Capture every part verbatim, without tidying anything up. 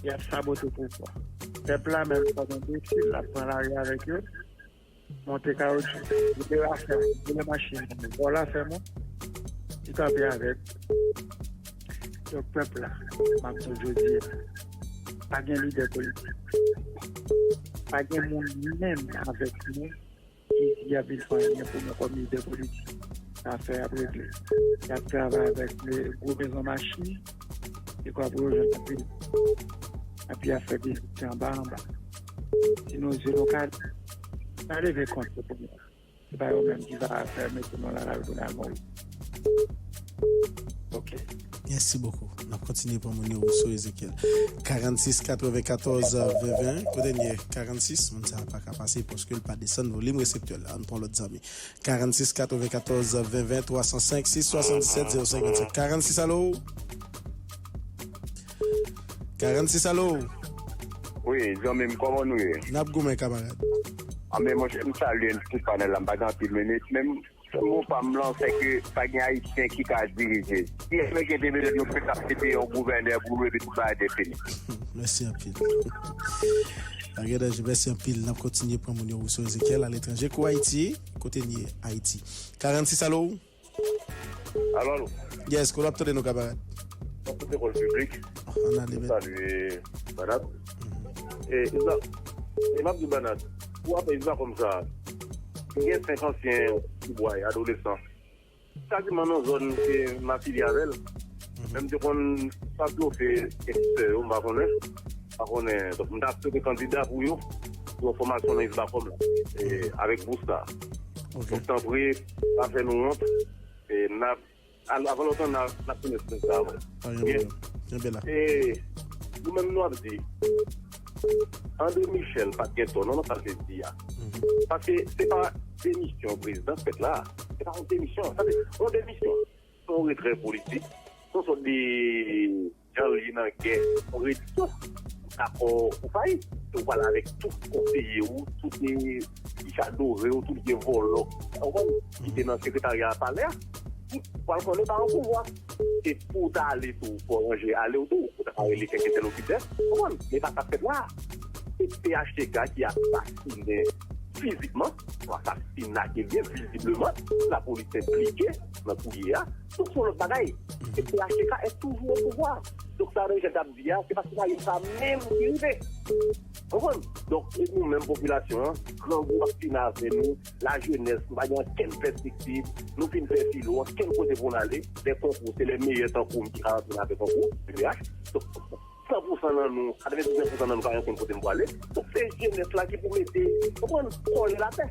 y ap sabote pouvwa. Pèp la menm, kòm enbesil, l ap pran lari avèk yo, monte kawotchou, boule afè, boule machin, vòlè afè moun, li kanpe avèk. Donk, pèp la, m ap di w jodi a, pa gen lidè politik. Pa gen moun menm avèk nou ki di y ap vin fè anyen pou nou kòm lidè politik. Afè y ap regle. Y ap travay avèk le gwo mezon machin, e kwa pou yo jwenn anpil. Epi y ap fè de anba anba. Si nou, si nou ka, ka leve kont pou nou. Se pa yo menm ki va fè mete nou la, la, pou n al mouri. Ok. Mèsi bokou. N ap kontinye pran moun yo sou Ezekyèl. Karannsis katrevenkatòz ven ven. Kote n ye? Karannsis, moun sa a pa ka pase paske l pa desann volim reseptè l la. Ann pran lòt zanmi. Karannsis katrevenkatòz ven ven, twa san senk, sis swasanndisèt, zewo senk vennsenk. Karannsis, alo? Karannsis, alo? Wi, zanmi m, kòman nou ye? N ap goumen, kamarad. A, men monchè, m salye tout panèl la, m pa gen anpil minit, men m, mo pa m lan, se ke pa gen Ayisyen ki ka dirije. Si Ameriken te bezwen yon pèp ap mete yon gouvènè pou yo, epi tout bagay te fini. Mèsi anpil. Pa gen danje, mèsi anpil. N ap kontinye pran moun yo sou Ezekyèl aletranje. Kou Ayiti, kote n ye Ayiti? Karannsis, alo? Alo, alo. Yes, kou n ap tande nou, kamarad. Mwen koute kòl piblik. Ann ale, men. Salye Banat. E, Isla, e m ap di Banat, ou ap Isla kòm sa, m gen senk ansyen tibwa, adolesan. Kaziman nan zòn ke m afilye avè l. Men m te konn pa blofe ekspè yo, m pa konnen. M pa konnen. Donk, m t ap swete kandida pou yo, pou yon fòmasyon nan Isbacom la. E, avèk bous sa. Ok. Donk, tanpri, pa fè nou wont. E, n ap, al-, avan lontan, n ap, n ap konnen sa. Pa gen pwoblèm. Kenbe la. E, nou menm, nou ap di, André Michel pa t gen tò, non, nan sa l te di a. Paske se pa demisyon prezidan k fèt la. Se pa yon demisyon. Sa se yon demisyon. Se yon retrè politik. Se yon sòt de jan l ye nan gè. Yon rediksyon. Dakò, ou fayi. Se ou pale avèk tout konseye ou, tout, e, ki ka adore ou, tout vye vòlò. Ou konprann? Ki te nan sekretarya palè a. Ou pral konnen pa yon pouvwa. Se pou w ta ale tou, fò w ranje ale w tou, ou ta ka rele kèk entèlokitè, ou konprann? Men pa sa k fèt la. Se P H T K ki asasinen fizikman, ou asasine ke l ye vizibleman, lapolis enplike nan kou li ye a. Donk, se yon lòt bagay. Se P H T K est toujours au pouvoir. Donk, sa Rejèn t ap di a, se paske sa yo sa menm ki rive. Konprann? Donk, e nou menm popilasyon an, grangou ap fini avè nou, lajenès, nou pa gen ankenn pèspektiv, nou fin fè filo, ankenn kote pou n ale, lè konkou, se lè meyè tankou m ki ka rantre nan afè konkou, P P H. Donk, san pou san nan nou, katrevendiznèf pou san nan nou pa gen ankenn kote n pou ale. Donk, se jenès la ki pou mete, konprann, kò yo l atè.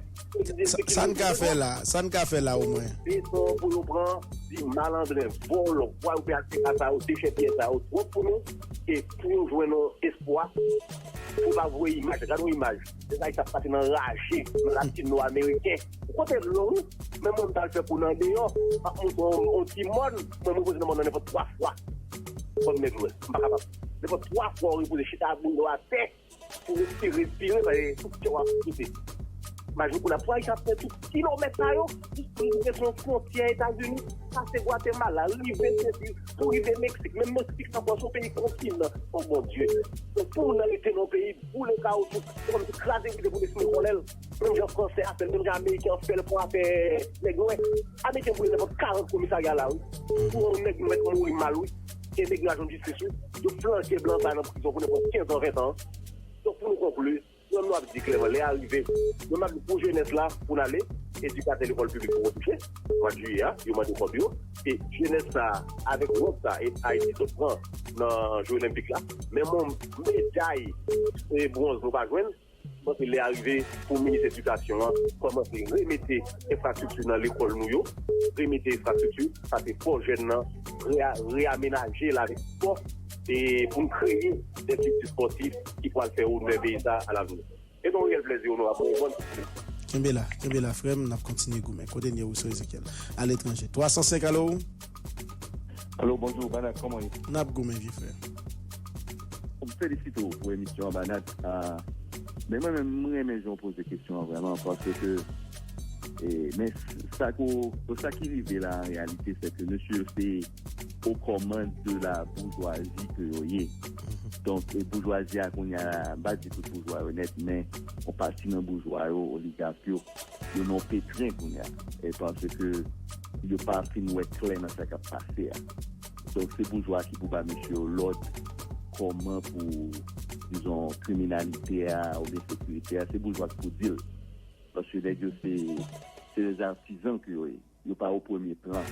Sa, sa n ka fè la, sa n ka fè la omwen. Beton pou yo pran, di malandren, vòlò, vwa yo pe achte ka sa yo, dechèpiyè sa yo, twòp pou nou, e pou yo jwenn yon espwa, pou pa voye imaj, gade yon imaj, se sa ki t ap pase nan raje, nan latin nò ameriken. Ou kote l non, wi, men mwen m t al fè kou nan deyò, m ap montre yon, yon ti mòn, mwen m repoze nan mòn nan nenpòt twa fwa, kòm nèg lwès, m pa kapab. Nenpòt twa fwa w repoze chita ak boul ou atè, pou respire, respire, paske tout kè w ap sote. Imajine pou la pou Ayisyen ap fè tout kilomèt sa yo, jis pou rive sou yon fwontyè Etazini, pase Gwatemala, rive Sesel, pou rive Meksik. Menm Meksik ankò se yon peyi kontinan. O Bondye! Donk pou moun nan rete nan yon peyi, boule kawotchou, se kòmsi kraze brile pou l eksprime kòlè l. Menm jan fransè a fè l, menm jan ameriken an fè l pou afè nèg nwè. Ameriken boule nenpòt karant komisarya la, wi. Pou yon nèg mèt mouri mal, wi. E nèg yo a jwenn jistis, wi. Yo flanke blan sa nan prizon pou nenpòt kenz an, ven an. Donk, pou nou konkli, nou menm nou ap di klèman, lè a rive. Nou menm n ap di pou jenès la, pou n ale, edikatè lekòl piblik pou retouche. Mwa jiyè a, yo mande kòb yo. E jenès sa, avèk wont sa, e Ayiti sot pran nan Jeux Olympiques la, menm yon meday e bwonz nou pa jwenn. M panse lè a rive pou minis edikasyon an kòmanse remete enfrastrikti nan lekòl nou yo, remete enfrastrikti, sa se fò jèn nan re-, reyamenaje l avèk fò, e pou n kreye de estrikti spòtif ki pral fè onè peyi sa a lavni. E nou reyèl plèzi onorab mwen, bòn. Kenbe la, kenbe la, frè m, n ap kontinye goumen. Kote n ye, Rousseau Ezekiel? Aletranje. Twa san senk, alo? Alo, bonjou, Banat, kòman w ye? N ap goumen, vye frè. M felisite w pou emisyon an, Banat. Ah, men mwen menm, m renmen jan w poze kesyon an vrèman, paske, e, men sa ko, sa ki rive la, an reyalite, se ke mesye yo se aux commandes de la bourgeoisie ke yo ye. Donk, e boujwazi a kounye a la, m pa di tout boujwa yo nèt, men yon pati nan boujwa yo, oligak yo, yo nan yon petren kounye a. E paske yo pa fin wè klè nan sa k ap pase a. Donk, se boujwa ki pou ba mesye yo lòd kòman pou, dizon, kriminalite a oubyen sekirite a, se boujwa ki pou di l. Paske nèg yo se, se dè zatizan ke yo ye. Yo pa o premye plan.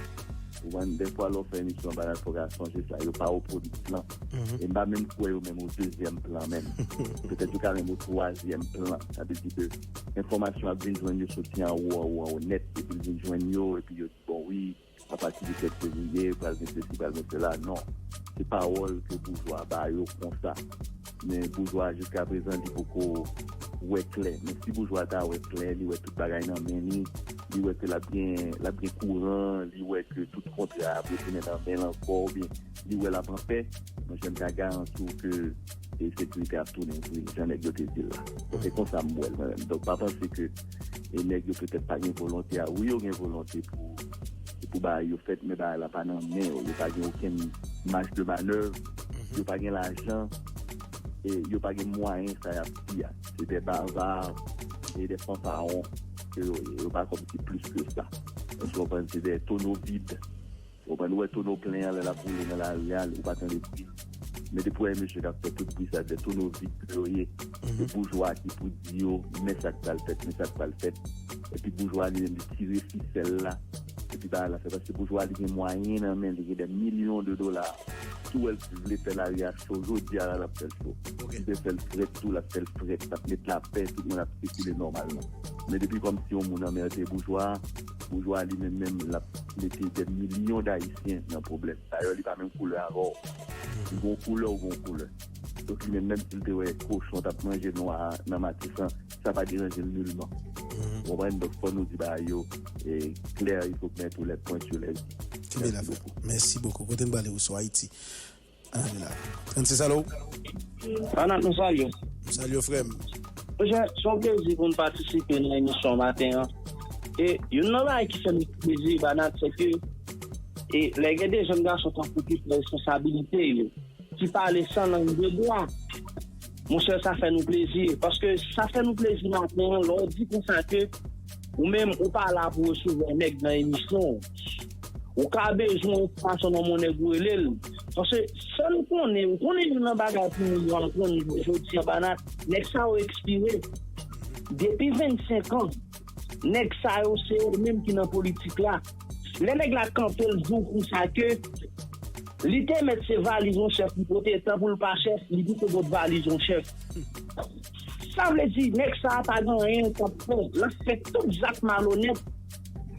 Ou konprann? Dèfwa, lè w fè emisyon anba la, fò w ka sonje sa. Yo pa o premye plan. E m pa menm kwè yo menm o dezyèm plan menm. Petèt yo ka menm o twazyèm plan. Sa vle di ke enfòmasyon ap vin jwenn yo soti anwo, anwo, anwo nèt, epi l vin jwenn yo, epi yo di, bon, wi, apati de sèt fevriye, pral gen sesi, pral gen sela. Non. Se pawòl ke boujwa ba yo konsa. Men boujwa a jiskaprezan, li poko wè klè. Men si boujwa a ta wè klè, li wè tout bagay nan men li, li wè ke l ap gen, l ap gen kouran, li wè ke tout kontra ap retounen nan men l ankò, oubyen li wè l ap anpè, monchè, m ka garanti w ke e sekirite ap tounen vre, jan nèg yo te di l la. Donk, se konsa m wè l, mwen menm. Donk, pa panse ke e nèg yo petèt pa gen volonte a. Wi, yo gen volonte pou, pou bagay yo fèt, men bagay la pa nan men yo. Yo pa gen okenn maj de manèv, yo pa gen lajan, e yo pa gen mwayen sa y ap di a. Se dè bava, e dè fanfaron ke yo ye. Yo pa kòmsi plis ke sa. Èske w konprann? Se dè tono vid. Ou konprann? Ou wè tono plen an, lè l ap woule nan lari a, ou pa tande bri l. Men depi w wè mesye k ap fè tout bri sa, se dè tono vid ke yo ye. Se boujwa ki pou di yo, men sa k pral fèt, men sa k pral fèt. Epi boujwa li menm, li tire fisèl la. Epi bagay la fèt. Paske boujwa li gen mwayen nan men, li gen dè milyon de dola. Si w wè l vle fè lari a cho, jodi a la, l ap fè l cho. Li vle fè l frèt tou, l ap fè l frèt. L ap met lapè, tout moun ap sikile nòmalman. Men depi kòmsi yon moun anmède boujwa, boujwa li menm menm, l ap mete dè milyon d Ayisyen nan pwoblèm. Dayè, li pa menm koulè avè w. Ou gon koulè, ou gon koulè. Donk, li menm, menm si l te wè kochon t ap manje nwa nan Matisan, sa pa deranje l nilman. Ou konprann? Donk, fò nou di bagay yo e, klè, il faut mettre les points sur les i. Kenbe la, frè. Mèsi bokou. Kote n prale ou sou Ayiti? Ann ale la. Francis, alo? Anat, nou salye w. M salye w, frè m. Monchè, se yon plezi pou m patisipe nan emisyon maten an. E youn nan bagay ki fè m plezi, Banat, se ke e lè gen de jèn gason tankou w ki pran responsabilite yo, ki pale san lang de bwa, monchè, sa fè nou plezi. Paske sa fè nou plezi maten an, lè w di konsa ke ou menm, ou pa la pou resevwa nèg nan emisyon w. Ou ka bezwen yon fason nan yon nèg ou rele l. Paske sa nou konnen, ou konnen youn nan bagay pou moun yo aprann jodi a, Banat, nèg sa yo ekspire. Depi vennsenk an, nèg sa yo, se yo menm ki nan politik la. Lè nèg la kanpe, l di w konsa ke li te mèt se valiz yon chèf li pote, tan pou l pa chèf, li kite pot valiz yon chèf. Sa vle di, nèg sa a pa gen anyen l t ap fè. L ap fè tout zak malonèt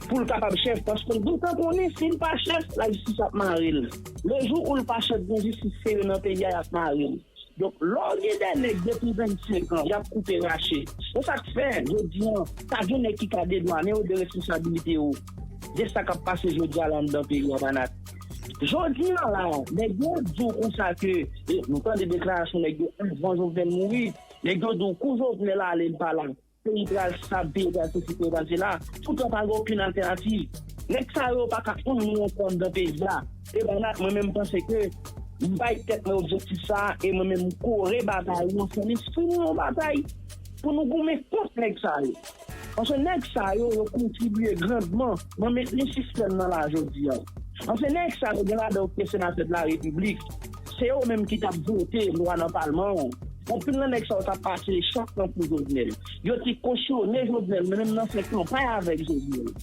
pou l kapab chèf. Paske l gentan konnen, si l pa chèf, lajistis ap mare l. Lejou ou l pa chèf, gen jistis sere nan peyi a, y ap mare l. Donk, lè w gen de nèg depi vennsenk an, y ap koupe rache. Se sa k fè, jodi a, pa gen nèg ki ka dedwanen w de responsabilite w de sa k ap pase jodi a la anndan peyi a, Banat. Jodi a la, nèg yo di w konsa ke, e, nou tande deklarasyon nèg yo anvan Jovenel mouri, nèg yo di w kou Jovenel ale, l pa la. Peyi pral stab, peyi pral sesi, peyi pral sela, toutan pa gen okenn altènativ. Nèg sa yo pa ka anyen ankò anndan peyi a. E Banat, mwen menm, m panse ke m bay tèt mwen objektif sa a, e mwen menm, m kore batay ou ansanm, espri nou yon batay pou nou goumen kont nèg sa yo. Paske nèg sa yo, yo kontribye grandman nan mentni sistèm nan la jodi a. Paske nèg sa yo, gen ladan yo ki te senatè de la repiblik. Se yo menm ki t ap vote lwa nan palman an. Anpil nan nèg sa yo t ap pase chak tan pou Jovenel. Yo te kosyone Jovenel, men menm nan fè kanpay avèk Jovenel.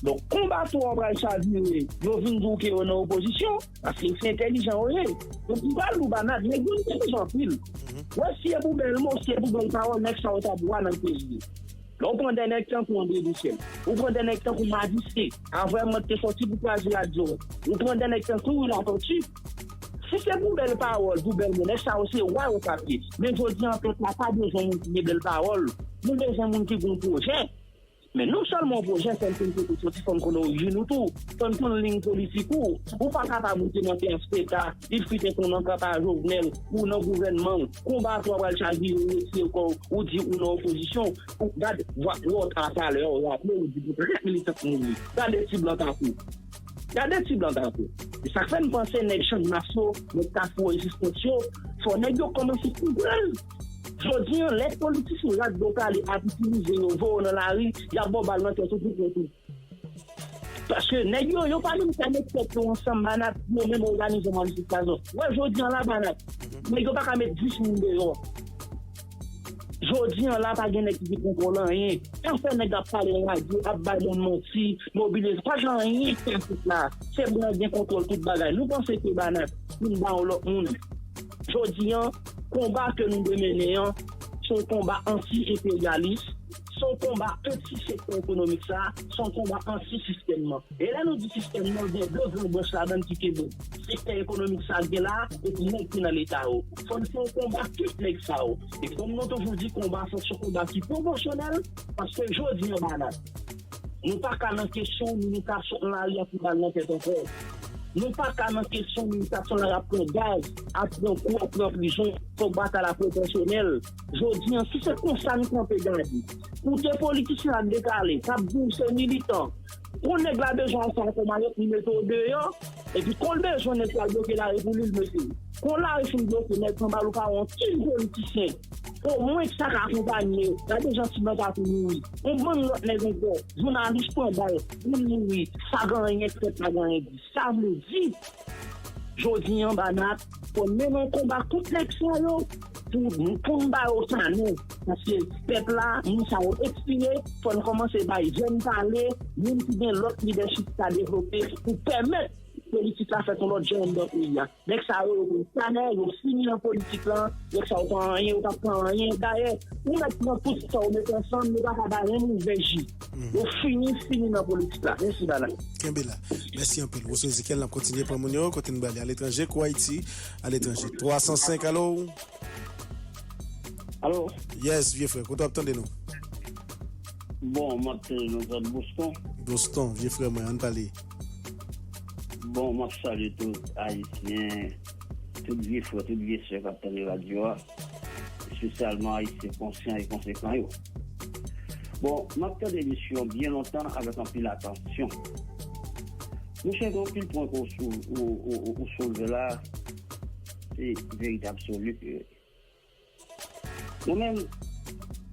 Donk, konba twò pral chavire, yo vin di w ke yo nan opozisyon, paske se entèlijan yo ye. Donk, m pral di w, Banat, nèg yo entèlijan anpil. Wè, si e pou bèl mo, si e pou bèl pawòl, nèg sa yo t ap wa nan peyi. Lè w pran de nèg tankou André Michel, ou pran de nèg tankou Madiske, avan mwen te sòti pou kwaze radyo, ou pran de nèg tankou Wi Latòti. Si se pou bèl pawòl, pou bèl mo, nèg sa yo se wa yo t ap ye. Men jodi a, pèp la pa bezwen moun ki gen bèl pawòl. Nou bezwen moun ki gen pwojè. Men non sèlman yon pwojè, fò n konn kote w soti, fò n konn orijin ou tou, fò n konn liy politik ou. Ou pa kapab moute nan P S P K, li frite konn nan kanta Jovenel, ou nan gouvènman, konba twò pral chavire, ou retire kò w, ou di ou nan opozisyon, ou gad vwa twò ta talè, ou raple, ou di pou trant militan mouri. Gade ti blan tankou. Gade ti blan tatou. E sa k fè m panse nèg chann mas yo, nèg kafou rezistans yo, fò nèg yo kòmanse konprann. Jodi an, lè politisyen rat do kale ap itilize yo, voye yo nan lari, y ap ba w bal nan tèt ou pou kont ou. Paske nèg yo, yo pa menm ka met tèt yo ansanm, Banat, pou yo menm òganize manifestasyon. Wè, jodi an la, Banat, nèg yo pa ka met dis moun deyò. Jodi an la, pa gen nèg ki gen kontwòl anyen. Sa fè nèg ap pale nan radyo, ap bay moun manti, mobilize. Pa gen anyen ki fèt la. Se blan gen kontwòl tout bagay. Nou panse ke Banat, pou n ba yon lòt moun. Jodi an, konba ke nou dwe mennen an, se yon konba anti-enperyalis, se yon konba anti-sektè ekonomik sa, se yon konba anti-sistèm nan. E lè nou di sistèm nan, gen de gran branch ladan ki kenbe. Sektè ekonomik sa gen la, epi nèg ki nan Leta yo. Fò n fè yon konba tout nèg sa yo. E kòm nou toujou di, konba sa se yon konba ki pwopòsyonèl, paske jodi an, Banat, nou pa ka nan kesyon, nou ka sot nan lari a pou bal nan tèt ankò. Nou pa ka nan kesyon, nou ka sot nan lari ap pran gaz, ap pran kou, ap pran prizon, fòk batay la pwopòsyonèl. Jodi an, si se konsa nou kanpe gade, koute politisyen ap dekale, k ap di w se militan, Kon nèg la bezwen al fè ankò mayòt, li mete w deyò. Epi kon l bezwen nèg pral bloke lari pou li, l mete l. Kon lari fin bloke, nèg pran bal ou pa wè yon ti politisyen. Omwen sa ka akonpanye w. Gade jan ti blan tatou mouri. Yon bann lòt nèg ankò, jounalis pran bal, moun mouri. Sa gen anyen k fèt la, gen anyen k di. Sa vle di, jodi an, Banat, fò n mennen yon konba kont nèg sa yo pou, pou n ba yo sa non. Paske pèp la, moun sa yo ekspire, fò n kòmanse bay jèn pale, moun ki gen lòt lidèchip ka devlope pou pèmèt politik la fèt yon lòt jan anndan peyi a. Nèg sa yo, yo pran kanè, yo fini nan politik la, nèg sa yo pa anyen, yo pa pran anyen. Dayè, ou mèt pran tout sa yo mete ansanm, yo pa ka bay yon ouvè ji. Yo fini, fini nan politik la. Mèsi, Banat. Kenbe la. Mèsi anpil. Wouso Ezekiel, n ap kontinye pran moun yo. Kote n prale? Aletranje, kou Ayiti, aletranje. Twa san senk, alo? Alo? Yes, vye frè. Kote w ap tande nou? Bon, m ap tande nou zòn Boston. Boston, vye frè mwen, ann pale. Bon, m ap salye tout Ayisyen, tout vye frè, tout vye sè k ap tande radyo a, espesyalman Ayisyen konsyan e konsekan yo. Bon, m ap tande emisyon an byen lontan avèk anpil atansyon. Monchè, gen anpil pwen ke w sou-, ou, ou, ou, ou soulve la, se verite absoli ke mwen menm,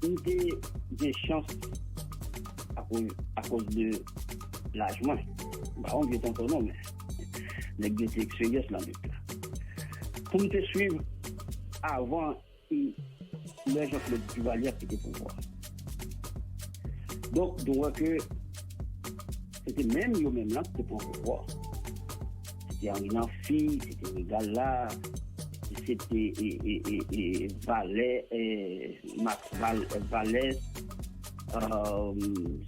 m te gen chans akoz, akoz de laj mwen. M pa yon vye tonton non, men nèg gen ti eksperyans nan lit la. Pou m te swiv avan e lè Jean-Claude Duvalier ap kite pouvwa. Donk, nou wè ke se te menm yo menm lan ki te pran pouvwa. Se te Henri Namphy, se te Rigal la, se te e, e, e, e, Valè, e, Max Val, Valès, um,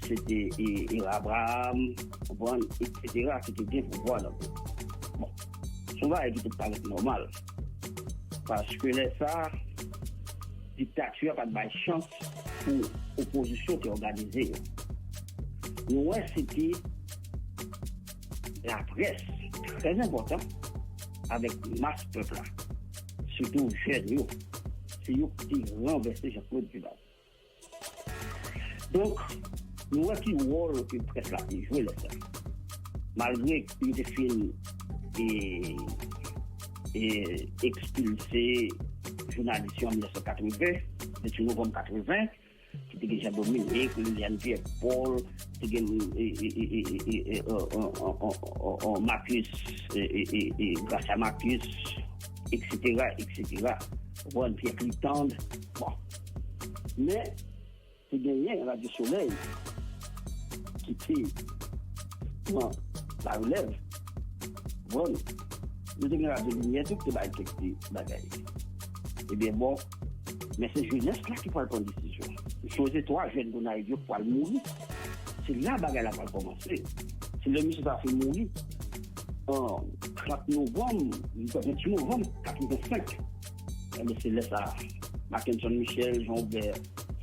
se te e, e Abraham, konprann, etsetera, ki te gen pouvwa nan peyi. Bon, se yon bagay ki te parèt nòmal. Paske lè sa a, diktati a pa t bay chans pou opozisyon te òganize yo. Nou wè se te laprès, trè enpòtan, avèk mas pèp la, sitou jèn yo, se yo ki te ranvèse Jean-Claude Duvalier. Donk, nou wè ki wòl ke près la te jwe lè sa. Malgre yo te fin e, e, ekspilse jounalis yo an mil nèf san katreven, venntuit novanm katreven, ki te gen Jean Dominique, Liliane Pierre Paul, te gen e, e, e, e, e, e, e, e, e, e, e, e, Marcus, e, e, e, e, Gracia Marcus, etsetera, etsetera. Ou konprann, Pierre Clitande. Bon. Men, te genyen Radyo Solèy ki te pran larelèv. Bon, nou te gen Radyo Limyè tou ki te bay kèk ti bagay. Ebyen bon, men se jenès la ki pral pran desizyon. Sipoze twa jèn Gonayiv yo pral mouri. Se la bagay la pral kòmanse. Se lè misye ta fin mouri an trant novanm, venntuit novanm katrevensenk. Ebyen, se lè sa a, Mackenson Michel, Jean Robert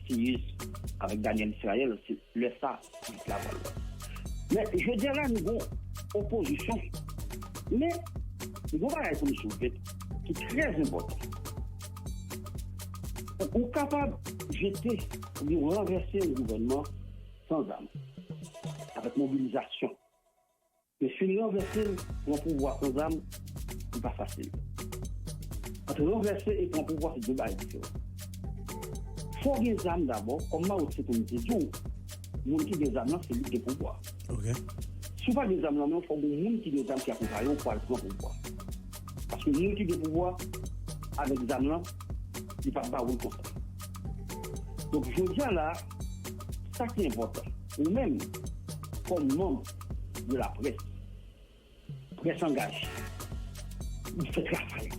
Sirius avèk Daniel Israël, se lè sa a, lit la pral la. Men, jodi a la, nou gon opozisyon. Men, nou gon bagay pou nou soulve ki trè enpòtan. Ou, ou kapab jete oubyen ranvèse yon gouvènman san zam, avèk mobilizasyon. Men fin ranvèse l, pran pouvwa san zam, li pa fasil. Ant ranvèse e pran pouvwa, se de bagay diferan. Fò w gen zam dabò, kòm Mao Tse Tung te di w, moun ki gen zam nan, se li ki gen pouvwa. Si w pa gen zam nan men w, fò w gen moun ki gen zam ki akonpaye w pou al pran pouvwa. Paske moun ki gen pouvwa, avèk zam nan, li p ap ba w l konsa. Donk, jodi a la, sa ki enpòtan, ou menm, kòm manm de laprès, près angaje, ou fè travay.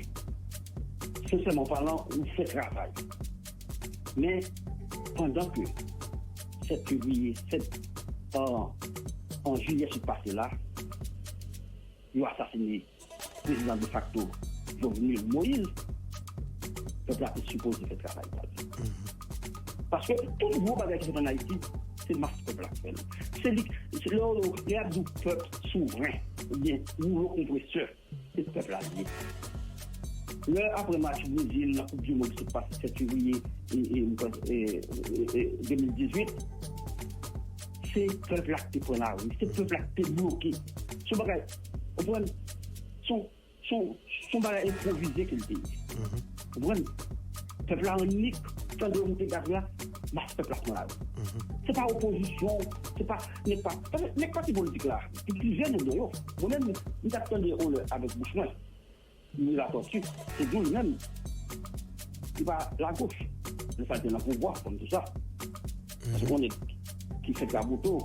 Sensèman palan, ou fè travay. Men, pandan ke sèt fevriye, sèt, an, an jiyè sot pase la, yo asasine prezidan defakto Jovenel Moïse, pèp la te sipoze fè travay pa l. Paske tout gwo bagay ki fèt ann Ayiti, se mas pèp la k fè l. Se li, se lè yo, lè y ap di w pèp souvren, oubyen woulo konpresè, se pèp la l ye. Lè apre match Brezil nan Koup di Mond ki sot pase sèt fevriye e, e, e, e, e, de mil dizuit, se pèp la ki te pran lari, se pèp la ki te bloke. Se yon bagay, w konprann? Se yon, se yon, se yon bagay enpwovize ke l te ye. Ou konprann? Pèp la annik, tande yo moute gaz la, mas pèp la pran lari. Se pa opozisyon, se pa nèg pa, nèg pati politik la, gen plizyè nèg nan yo. Mwen menm, m t ap tande yon lè avèk bouch mwen. Milatòti, se di w li menm, li pa lagoch. Lè sa l te nan pouvwa, kòm tou sa. Paske yon nèg ki fèt raboto,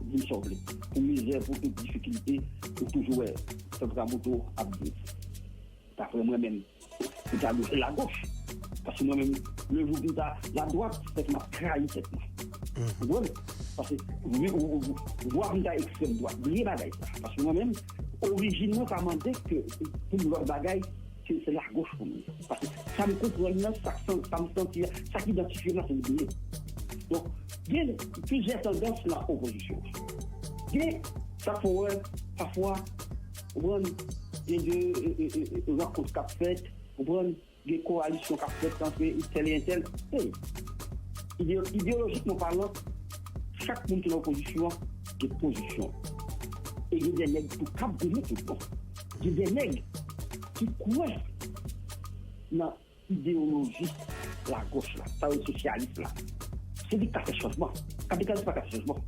di m sa w vle. Pou mizè, pou tout difikilte, ou toujou wè pèp raboto ap viv. Daprè mwen menm, ou ta dwe fè lagoch. Paske mwen menm, le jou pou m ta ladwat, se fèt m ap trayi tèt mwen. Ou konprann? Paske, wi, ou, ou, ou, vwa pou m ta ekstrèm dwat. Bliye bagay sa. Paske mwen menm, orijin mwen pa mande ke pou m lòt bagay, se, se lagoch pou m ye. Paske sa m konprann nan, sa k san-, sa m santi a, sa k idantifye m nan, se li m ye. Donk, gen plizyè tandans nan opozisyon an. Gen sa k fè w wè, pafwa, ou konprann, gen de, e, e, e, e, rankont k ap fèt, ou konprann, gen kowalisyon k ap fèt ant entèl e entèl. Hey, ide-, ideyolojikman palan, chak moun ki nan opozisyon an gen pozisyon l. E gen de nèg tou k ap goumen tout bon. Gen de nèg ki kwè nan ideyoloji lagoch la, sa yo rele sosyalis la. Se li k ka fè chanjman. Kapitalis pa ka fè chanjman.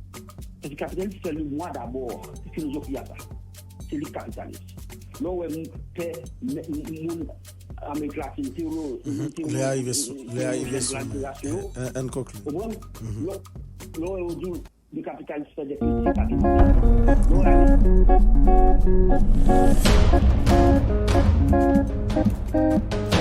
Paske kapitalis se le moi d'abord, se filozofi a sa. Se li k kapitalis. Lè w wè m-, pè, m-, m-, moun Amerik Latin, teyolo-, teyolo-, lè a rive sou, lè a rive sou mwen. An, an konkli. Ou konprann? Lè, lè w wè yo di w, le kapitalis fè de piti kapitalis. Lè w wè